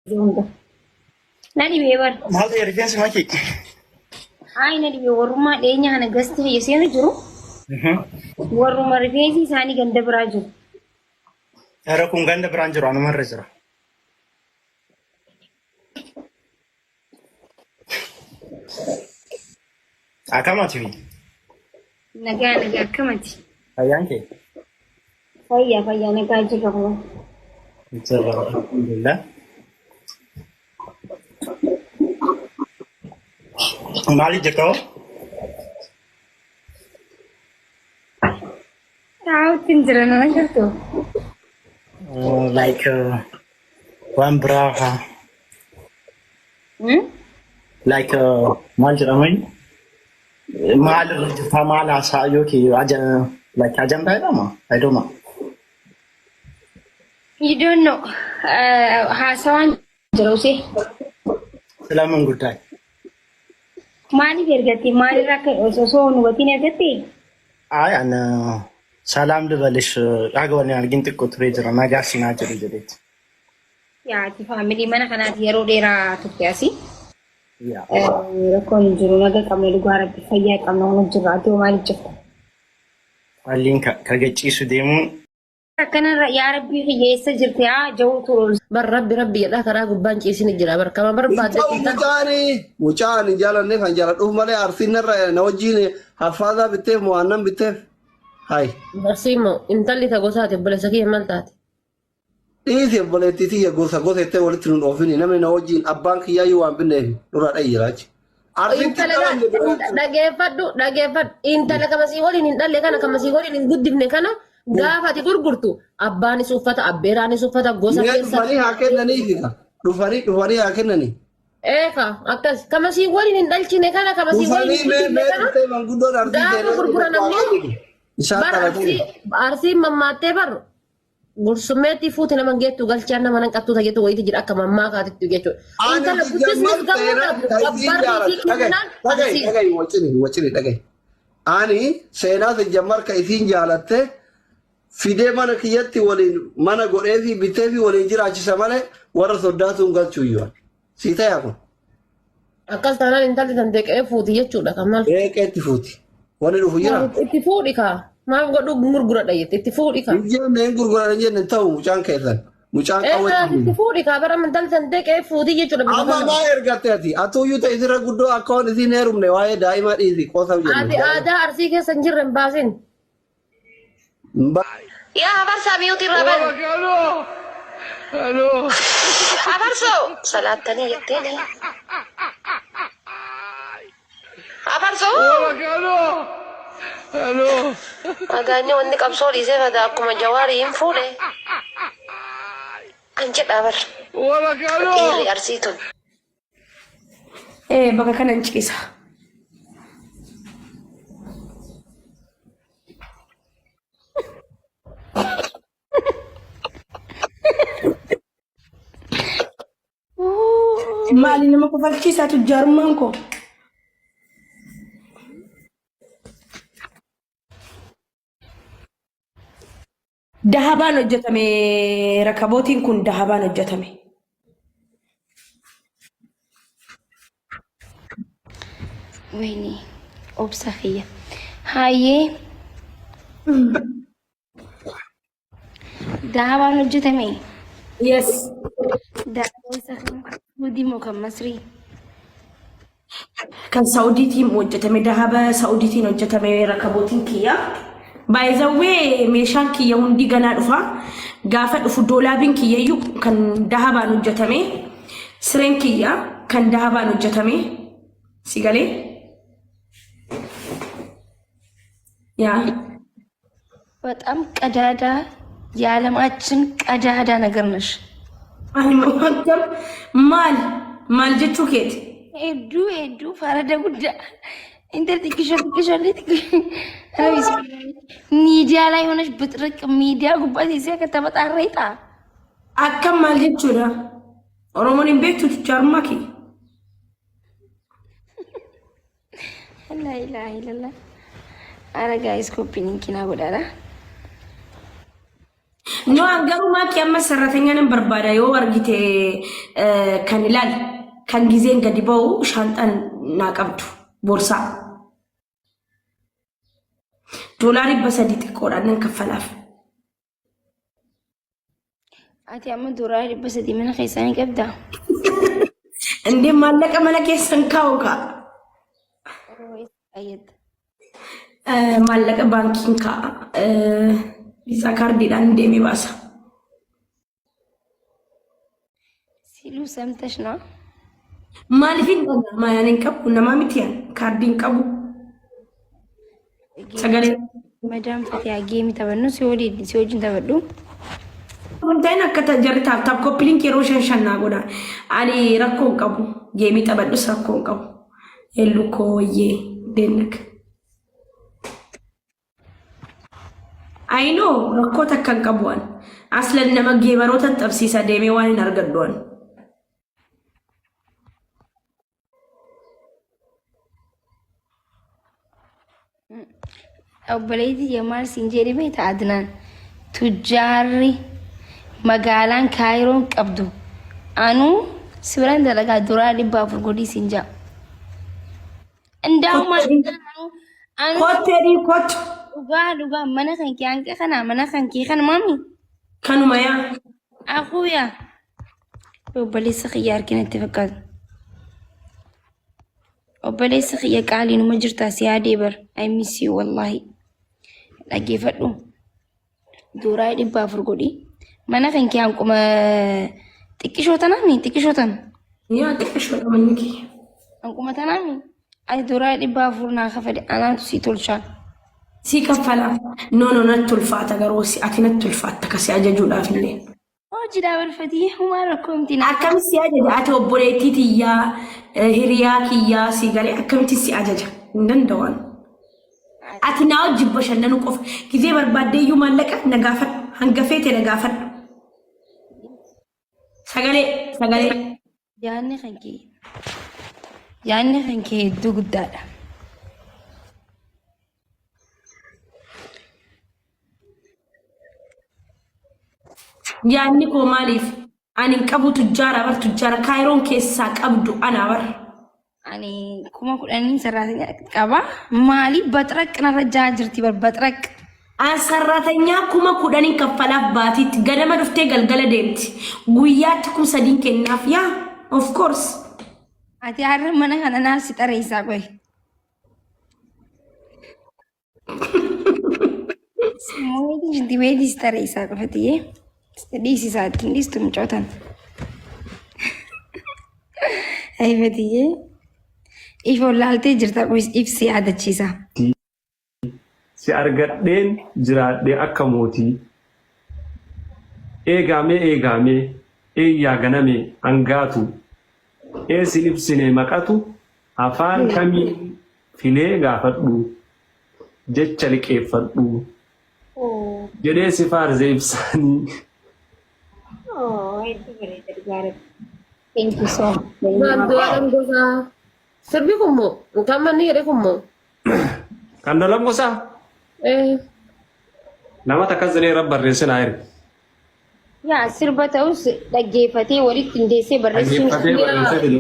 Hunda. Na dhibee bar. Maal ta'e rifeensi makii? Ayi na dhibee warrummaa dhiyeenya kana gasti biyya seenu jiru. Warruma rifeensi isaanii ganda biraa jiru. Irra kun ganda biraan jiru anumarra jira. Akkam ati? Nagaa nagaa akkamati? Fayyaan kee? Fayyaa fayyaa nagaa jirra kun. Jirra alhamdulillah. Maaliif jirta hoo? Taa'utti hin jiran na jirtu. Like waan biraa haa. Like maal jedhama inni? Maal irra jirta maal haasaa yookiin like ajandaa jedhama? I don't know. You don't know. Haasawaan jira usee. ስለምን ጉዳይ? Maaliif ergatti? Maalirraa akka osoo hin hubatiin ergatti? አይ አነ ሰላም ልበልሽ አግባኒ argin xiqqoo turee jira nagaa sinaa jedhu jedheeti. Yaati faamilii mana kanaati yeroo dheeraa turte asii. Yaa. Rakkoon hin jiru naga qabna dhugaa rabbi fayyaa qabna waan jirra ati hoo maaliif jirta? Qalliin ka gachiisu deemuun Akkanarra yaa rabbii kiyya eessa jirti haa jawutu ol. Bar rabbi rabbi jedhaa karaa gubbaan ciisini jira bar kama Hin barbaadde ta'u mucaani mucaan hin jaalanne kan jaaladhuuf malee arsiin narra na wajjin haffaasaa bitteef moo aannan bitteef hay Barsiimo intalli ta gosaati obboleessa kiyya maal taate? Dhiisi obboleettii tiyya gosa gosa jettee walitti nun oofini namni na wajjin abbaan kiyyaayyuu waan binneef nurraa dhayi jiraachi. Arsiitti Intala dhalanne biraa dhageeffadhu dhageeffadhu intala kama sii waliin hin dhalle kana kama sii waliin hin guddifne kana gaafa ati gurgurtu abbaanis uffata abbeeraanis uffata gosa Mee keessa dhufanii haa kennaniifi ka dhufanii dhufanii haa kennanii. Eeka akkas kama sii waliin hin dhalchine kana kama sii waliin Dhufanii hin mee guddifne mee kana dhuftee manguddoon arsii gaafa seenaa gurguran tokko haa ammoo kennitu. Isaan bar dhalatanii. arsii arsiin mammaattee bar Gursummeetti fuute nama hin geettu galchaan nama nan qattuu tajetu wayiiti jira akka mammaakaatitti jechuudha. Ani Intala guddisnis sijjammar gamoo seenaa qabdu ka isiin gabbarrii fi jaalatu dhagahi kennaan dhagahi arsii. dhagahi wacini wacini dhagahi. Ani seenaa sijjammar ka isiin jaalatte fidee mana kiyyatti waliin mana godhee fi bitee fi waliin jiraachisa malee warra soddaatu hin galchu iyyuu. Sii tayaa kun. Akkas taanaan intalli tan deeqee fuuti jechuudha kan maal. Deeqeetti fuuti. Wanni dhufu jira. Itti fuudhi kaa. Maaf godhu gurguradha jette itti fuudhi kaa. Hin jenne hin gurguradha hin jenne hin ta'u mucaan keessan. Mucaan Ee qawwee kanaaf itti fuudhi kaa bara intalli tan deeqee fuuti jechuudha bifa Amma kana. maa ergatte ati? Atuyyuu ta'e isirra guddoo akka waan isiin heerumne waa'ee daa'ima dhiisi qoosa Ati jennu. aadaa arsii keessa hin jirre hin baasin. Yaa hafarsaa miyuuti irraa bani. Hafarsoo salaattanii jetteeni. Hafarsoo. Agaanni wanni qabsoo dhiisee fada akkuma jawaarii hin fuudhe. Kan jedhaa bar. Dhiirri arsii tun. Ee bakka kanan ciisa. Maali nama kofalchiisaa tujjaarummaan koo? Dahabaan hojjetame rakabootiin kun dahabaan hojjetame. Wayne obsa kiyya. Hayyee dahabaan hojjetame. Yes. Dahabaan isa kan Saudii moo kan Masrii? Kan Saudiitiin hojjetame dahaba Saudiitiin hojjetame rakabootiin kiyya. Baay'izawwee meeshaan kiyya hundi ganaa dhufa. Gaafa dhufu doolaabiin kiyyayyuu kan dahabaan hojjetame. Sireen kiyya kan dahabaan hojjetame. Si galee? Yaa. በጣም ቀዳዳ የዓለማችን ቀዳዳ ነገር ነሽ። Akkam maal maal jechuu keeti? Hedduu hedduu farada guddaa intal xiqqisho xiqqisho ሚዲያ ላይ ሆነሽ ብጥርቅ ሚዲያ ጉባ ሲሴ ከተመጣሬጣ Akkam maal jechuudha? Oromoon hin beektu jaarmaa kee. Laa ilaaha illallah. Ara gaayis koppii linkii naa godhaadha. No, an garuu maakii amma sarratanya nan barbaada yoo argite kan ilaali kan gizeen gadi ba'u shaanxaan naa qabdu boorsaa. $300 xiqqoodhaan nan kaffalaaf. Ati amma $300 mana keessaa ni qabdaa? Indee maallaqa mana keessan kaa'u kaa. Ayyadda. Maallaqa baankiin kaa'a. Visa kaardiidhaan deemee baasa. Siluu samtash naa? Maaliif hin dhaga'amaa yaan hin qabu namaa miti yaan kaardii hin qabu. Sagalee. Madam Fatiyaa geemi taphannu si waliin si wajjin taphadhu. Wantaan akka jarri tap tap copy link yeroo shan shan naa godha. Ani rakkoo hin qabu. Geemii taphadhus rakkoo hin qabu. Hellu koo wayyee deennak. I know rakkoo takka hin qabu an. Aslan nama geemaroota tapsiisa deemee waan hin argadhu an. Obboleettii kiyya maal siin jedhe beekta Adnaan? Tujjaarri magaalaan Kaayiroon qabdu anuu si biraan dalagaa duraa 400 godhii siin ja'a. Indaa'u maal anuu anuu Kottu jedhii kottu. Dhugaa dhugaa mana kan kee hanqee kana mana kan kee kana maami. Kanuma yaa. Akuuya. Obboleessa kiyya harkinatti fakkaata. Obboleessa kiyya qaalii numa jirtaa si yaadee bar. I miss you wallahi. Dhaggeeffadhu. Duuraa 400 godhi. Mana kan kee hanquma xiqqishoo tanaami xiqqishoo tana. Yaa xiqqishoodha manni kiyya. Hanquma tanaami. Ati duuraa 400 naa kafali anaatu sii tolchaa. Sii kaffala. No no natti ulfaata garuu si ati natti ulfaatta kasi ajajuudhaaf illee. Hojiidhaa barfatii humaa rakkoo miti naa. Akkamitti si ajaja ati obboleettii tiyyaa hiriyaa kiyyaa si galee akkamitti si ajaja hin danda'u. Ati naa wajjin bashannanuu qofa gizee barbaaddee iyyuu maallaqa na gaafadhu hanga feete na gaafadhu. Sagalee sagalee. Yaadni kan kee yaadni kan kee hedduu guddaadha. Yaadni koo maaliif ani hin qabu tujjaara bar tujjaara kaayiroon keessaa qabdu anaa bar. Ani 10,000 sarraatinyaa qaba. Maali baxraq narra jaa jirti bar baxraq. An sarraatanyaa 10,000 kaffalaaf baatiitti ganama dhuftee galgala deemti. Guyyaatti 3,000 kennaaf yaa of course. Ati har'a mana kana naaf si xareessaa qoy. Mootii shintibeetii si xareessaa qofatiyee. Dhiisisaa ittiin dhiistu mucootan. Ayifatiyyee. Ifa wallaaltee jirta kunis ibsi yaadachiisa. Si argadheen jiraadhe akka mootii. Eegaamee eegaamee eeyyaa ganamee angaatu. Ee sin ibsine maqatu afaan kamiin filee gaafadhu. Jecha liqeeffadhu. Jedhee si faarse ibsaanii. Oh, hedduu bareeda dhugaa rabbi. Thank you so much. Andu'aalam Gosaa. Sirbi kun moo? Kan manni jedhe kun moo? Kan Andu'aalam Gosaa nama takkas jedhee irra barreesse naa erge. Yaa sirba ta'us dhaggeeffatee walitti qindeessee barreessuun Dhaggeeffatee barreessee fide.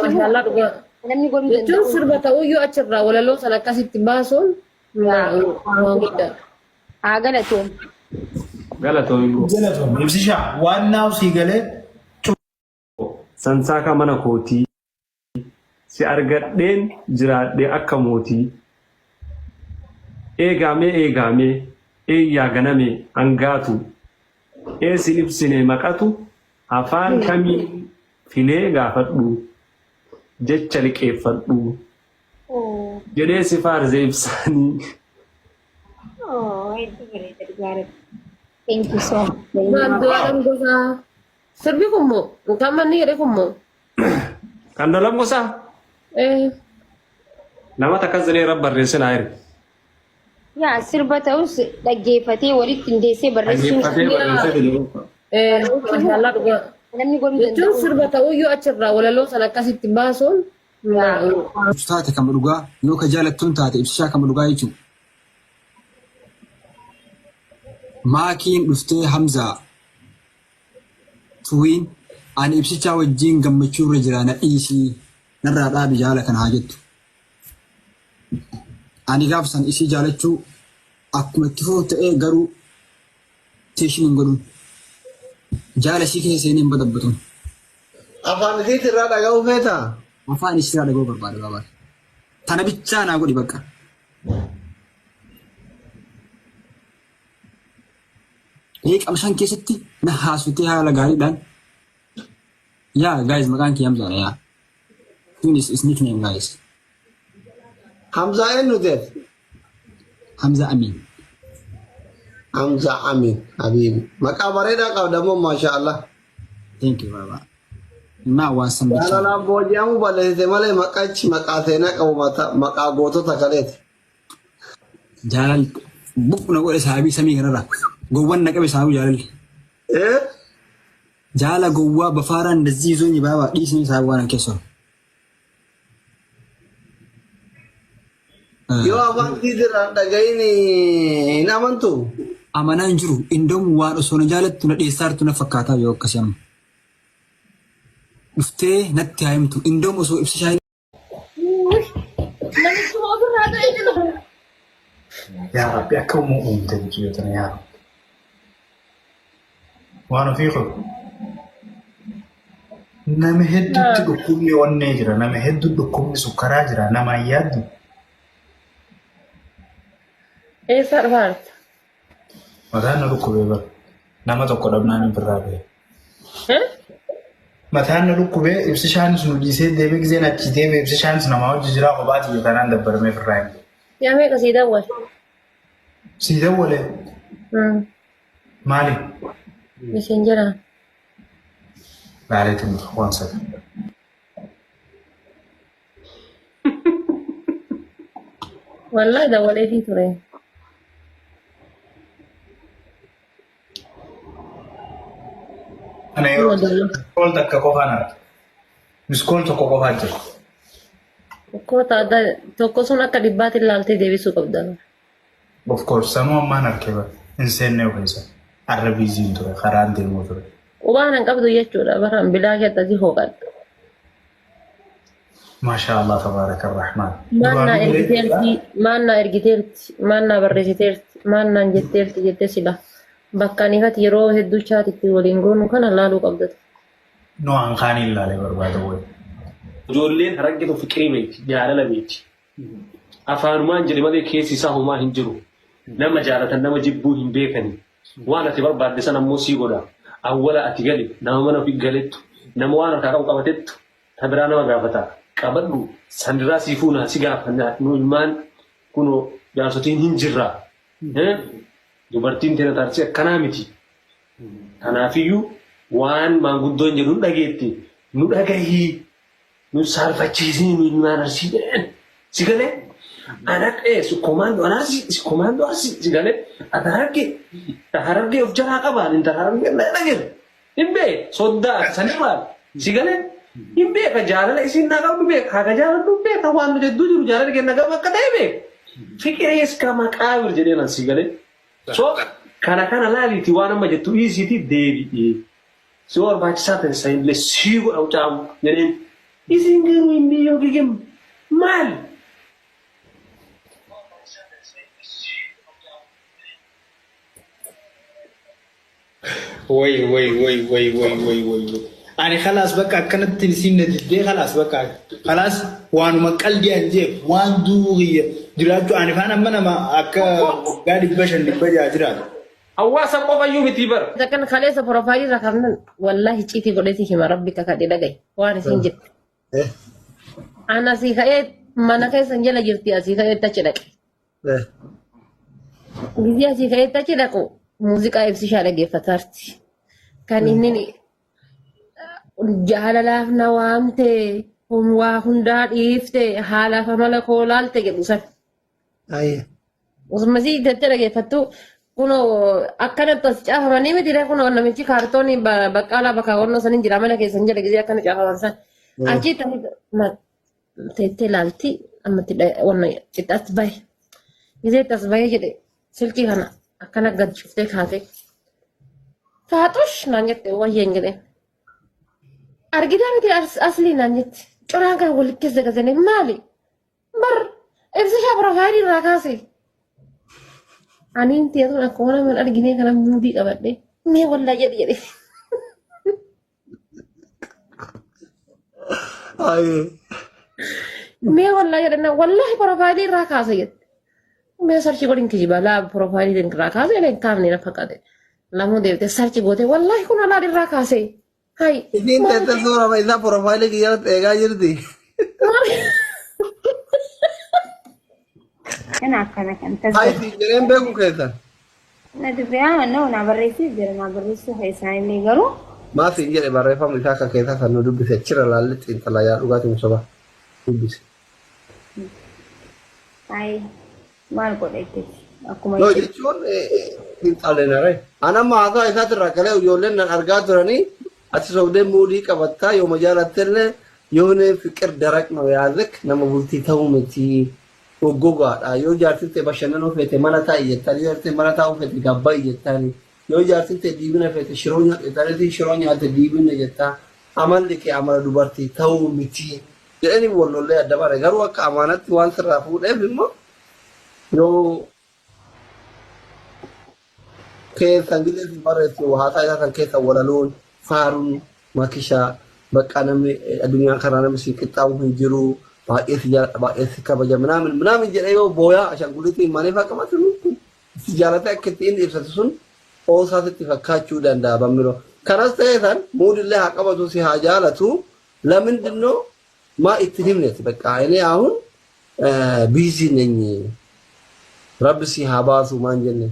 Mashallah dhugaa. Namni godhuu Jechuun danda'u. sirba ta'uyyuu achirraa walaloo sana akkasitti baasuun waan guddaa. Haa galatoom. Galatoomi bro. Galatoom ibsishaa waan naaf sii galee. Sansaaka mana kootii. Si argadheen jiraadhe akka mootii. Eegaamee eegaamee eeyyaa ganamee angaatu. Ee sin ibsine maqatu afaan kamiin filee gaafadhu. Jecha liqeeffadhu. Jedhee si faarse ibsaanii. Oh, hedduu bareeda dhugaa rabbi. Thank you so much. Andu'aalam Gosaa. Sirbi kun moo? Kan manni jedhe kun moo? Kan Andu'aalam Gosaa nama takkas jedhee irra barreesse naa erge. Yaa sirba ta'us dhaggeeffatee walitti qindeessee barreessuun Dhaggeeffatee barreessee fide. Mashallah dhugaa. Namni godhuu Jechuun danda'u. sirba ta'uyyuu achirraa walaloo sana akkasitti baasuun waan Taate kama dhugaa yoo ka jaalattuun taate ibsishaa kama dhugaa jechuudha. Maakiin dhuftee Hamzaa Tuwiin ani ibsichaa wajjiin gammachuu irra jira na dhiisii narraa dhaabi jaala kana haa jettu. Ani gaaf san isii jaalachuu akkuma itti fufu ta'ee garuu teeshin hin godhun. Jaala isii keessa seenee hin baxabbatun. Afaan isiitti irraa dhaga'uu feetaa? Afaan isii irraa dhaga'uu barbaada baabaa. Tana bichaa naa godhi bakka. Daqiiqama 5 keessatti na haasofte haala gaariidhaan. Yaa guys maqaan kee Hamzaadha yaa. Tun is nickname guys. Hamzaa eenyu ta'e? Hamza Amin. Hamzaa Amin Habiibi. Maqaa bareedaa qabda immoo maasha Allah. Thank you baba. Naa waan san bichaa. Jaalalaan booji'amuu balleessite malee maqachi maqaa seenaa qabu maqaa gootota kaleeti. Jaalal buq na godhe saabii samii kanarra. Gowwan na qabe saabii jaalalli. Eh? Jaala gowwaa bafaaraan dazzii zoonyi baabaa dhiisni saabii waan keessoo. Yoo afaan isiitirraa hin dhagahin hin amantu? Amanaa hin jiru. Indoom waan osoo na jaalattu na dhiyeessaartu na fakkaataa yoo akkasii amma. Dhuftee natti haa himtu. Indoom osoo ibsishaa hin Namichuma ofirraa ta'e jiru. Yaa Rabbi akka uumuu uumte biyya tana yaa Rabbi. Waan ofii koo. Nama hedduutti dhukkubni onnee jira. Nama hedduu dhukkubni sukkaraa jira. Nama hin yaaddu. Eessaa dhufaa jirta? Mataan na dhukkubee bara. Nama tokko dhabnaan hin birraa ba'e. Mataan na dhukkubee ibsishaanis nu dhiisee deemee giseen achi deeme ibsishaanis namaa hojii jiraa kophaa tiyya tanaan dabbaramee firraa hin ba'e. Yaa meeqa sii dawwale? Sii dawwalee maali? Messengeraan. Laaleetiin waan sada. Wallahi dawwaleefii ture. Kana yeroo miskool takka qofaan arga. Miskool tokko qofaa jira. Tokko tokko sun akka dhibbaatti ilaaltee deebisuu qabda. Of course sanuu ammaan arkee bara. Hin seennee keessa. Arra biiziin ture karaan deemuu ture. Qubaan hin qabdu jechuudha baraan bilaa keessatti hooqadha. Maashaa Allah tabaaraka rahmaan. Maan naa ergiteerti, maan naa ergiteerti, maan naa barreessiteerti, maan naan jetteerti jettee sila bakka ani ifatti yeroo hedduu chaatitti waliin goonu kana laaluu qabda. No an kaaniin laalee barbaada wayi. Ijoolleen hararge tun fiqirii beekti, jaalala beekti. Afaanumaan jedhe malee keessi isaa homaa hin jiru. Nama jaalatan nama jibbuu hin beekani. Waan ati barbaadde sana ammoo sii godha. Awwala ati gali nama mana ofii galettu, nama waan harkaa qabu qabatettu ta biraa nama gaafata. Qabadhu sanirraa sii fuuna si gaafanna nu ilmaan kunoo jaarsotiin hin jirra. Dubartiin teena tarsii akkanaa miti. Kanaafiyyuu waan maanguddoon jedhu hin dhageetti nu dhagahii. Nun saalfachiisini nu ilmaan arsii jedheen. Si galee? Ana ee si komaandoo ana arsii si komaandoo arsii si galee? Ati harargee harargee of jalaa qabaan intala harargee na dhageen. Hin bee soddaa ati sanirraa si galee? Hin beeka jaalala isiin naa qabdu beeka haga jaaladhu beeka waan nu jedduu jiru jaalala kenna gama akka ta'e beeka. Fiqiree iska maqaabir jedheen an si galee. So kana kana laaliiti waan amma jettu dhiisiiti deebi'i. Si barbaachisaa ta'e sanillee sii godha mucaan jedheen. Isin garuu hin biyyoo gigim maal? Way way way way way way way way. Ani khalaas bakka akkanatti isin na diddee khalaas bakka khalaas waanuma qalbii an jee waan du'uu kiyya jiraachuu ani faan amma nama akka waggaa 500 600 jiraatu. Hawaasa qofayyuu miti bar. Takkan kaleessa profaayilii irra kaafnan wallaahi icciitii godheeti hima rabbi kakadhe dhagaye waan isin jette. An asii ka'ee mana keessan jala jirti asii ka'ee achi dhaqe. Gizee asii ka'ee achi dhaqu muuziqaa ibsishaa dhaggeeffataarti. Kan inni jaalalaaf na waamte waa hundaa dhiifte haalaaf amala koo laalte jedhu san. Osuma isii jettee dhageeffattu kunoo akkanatti as caafamanii miti ree kunoo namichi kaartoonii baqqaalaa bakka wannoo saniin jira mana keessan jala gisee akkana caafaman san. Achi teettee laalti ammatti wanna qixxaatti bahe. Gisee as bahee jedhe silkii kana Akkana gad cuftee kaatee. Faaxush naan jette wayyeen jedheen. Argitaa miti aslii naan jette. Coraan kan walitti keessa gasanii maali? Bar ibsishaa piroofaayilii irraa kaase. Aniin teetuun akkuma nama hin arginee kana muudii qabadhe. Mee wallaa jedhi jedhe. Ayee. Mee wallaa jedhe wallaahi piroofaayilii irraa kaase jette. Mee sarchi godhin kijiba laa piroofaayilii irraa kaase hin kaafne na fakkaate. Lamuu deebitee sarchi goote wallaahi kun alaa irraa kaase. Hai. Isiin teessee suura isaa piroofaayilii kiyyarratti eegaa jirti. Kana akkana kan Hai tasgabbii. siin jedheen beeku keessan. Na dubbii no na barreessee jira na barreessuu keessaa illee garuu Maa siin jedhe barreeffama isaa akka keessaa san nu dubbise achirra laallee xiinxalaa yaa dhugaatiin soba dubbise. Ayi maal godha itti akkuma No itti jechuun xiinxallee ree. An amma haasaa isaatirraa galee ijoolleen nan argaa turanii ati sobdee muudii qabattaa yooma jaalattellee yoonee fiqir daraq ነው yaazek nama bultii ta'uu miti goggogaadha yoo jaartiin ta'e bashannanuu feete mana taa'i jettaan yoo jaartiin mana taa'uu feete gabba'i jettaan yoo jaartiin ta'e diimina feete shiroo nyaadhu jettaan shiroo nyaatte diimina jettaa amalli kee amala dubartii ta'uu miti jedhanii wal lollee adda baane garuu akka amaanatti waan sirraa fuudheef immoo yoo keessan gilee si barreessu haasaa isaa san keessa walaloon faaruun makishaa bakka namni addunyaa karaa namni si qixxaawu hin jiru baay'ee si jaaladha baay'ee si kabaja minaamin minaamin jedhee yoo booyaa ashanguliitiin maaliif akka matu si jaalate akka itti inni ibsatu sun qoosaa sitti fakkaachuu danda'a bammiloo kanas ta'ee san muudillee haa qabatu si haa jaalatu ለምንድን ነው ማ itti himnet በቃ እኔ አሁን ቢዚ ነኝ ረብ ሲ ሀባሱ ማን ጀነ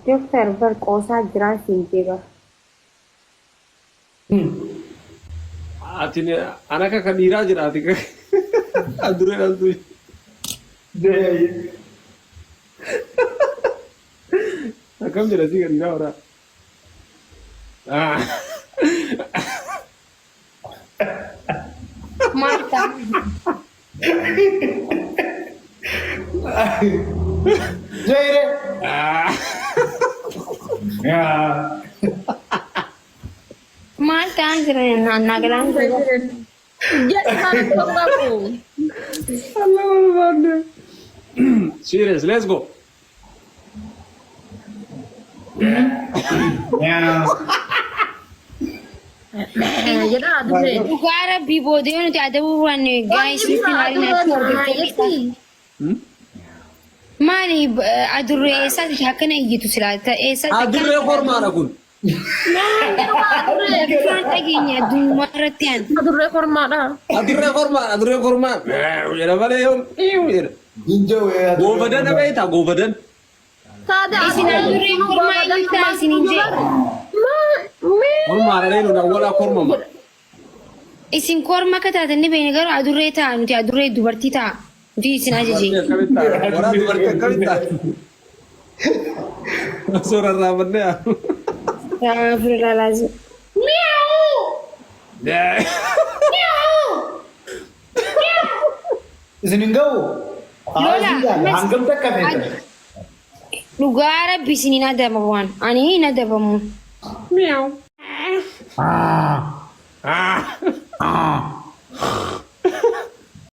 Dooktar bar qoosaa jiraan siin jeeba. Ati ana akka kan dhiiraa jira ati adurree dhaltu. Akkam jedha si kan dhiiraa horaa. Maal ta'a? Jayre. Maal ta'an jiran naannaa galaan jira. Jedhi maal qabu. Allah barbaadne. Serious, let's go. Jedha adurree. Dhugaa rabbii booda yoo nuti adabuu baanne gaayis nutti maaliin achi hordoftoota. Maali adurree eessaati akkana iyyitu silaa eessaati Adurree kormaadha kun. Bifaan dhageenya addunyaa irratti aan. Adurree kormaadha. Adurree kormaa adurree kormaa jedha malee yoom jedha. Goobadan beektaa goobadan. Saada Isin adurree kormaa iyyuu ta'a isin hin jee. Kormaadha reenu awwalaa kormama. Isin korma akka taatan ni beekna garuu adurree ta'a nuti adurree dubartii ta'a. Nuti isin ajaje. Waraa dubartii akkamitti ta'a? Osoo rarraafannee haa. Astaghfirullah. Isin hin ga'u. Lola, Hangam takka feetan? Dhugaa rabbi isin hin adabamu. Ani hin adabamu.